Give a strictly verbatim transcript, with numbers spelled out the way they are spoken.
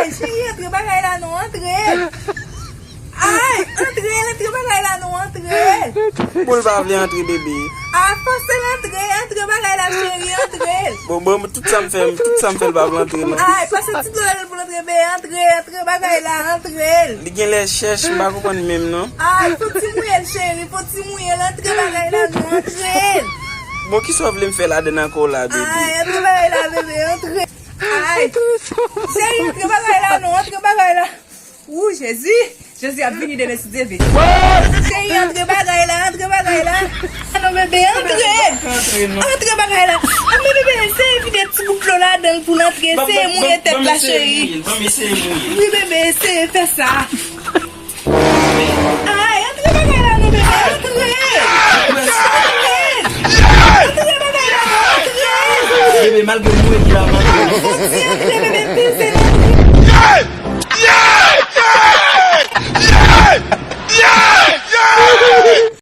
Cheri, antre bagay la non, antre. Ay, antre, antre bagay la non, antre. Bon, l pa vle antre, bebe. Ay, fòse l antre, antre bagay la, cheri, antre. Bon, bon, tout sa m fè, tout sa m fè, l pa vle antre, non. Ay, pase ti dlo pou l antre, bebe, antre, antre bagay la, antre. Li gen lè chèch, m pa konprann menm, non. Ay, fò ti mouye l, cheri, fò ti mouye l, antre bagay la non, antre. Bon, kisa w vle m fè ladann ankò la, bebe? Ay, antre bagay la, bebe, antre. Ay, cheri, antre bagay la non, antre bagay la. Ou, Jezi, Jezi ap vini demen si Dye vle. Cheri, antre bagay la, antre bagay la. Ah non, bebe, antre. Antre bagay la. Ah, men bebe, eseye vide ti bout dlo ladan l pou l antre. Eseye mouye tèt la, cheri. Wi, bebe, eseye fè sa. Ay, antre bagay la non, bebe, antre. Antre. Antre bagay la non, antre. Bebe, malgre nou edi la, malgre nou. Antre, antre, bebe.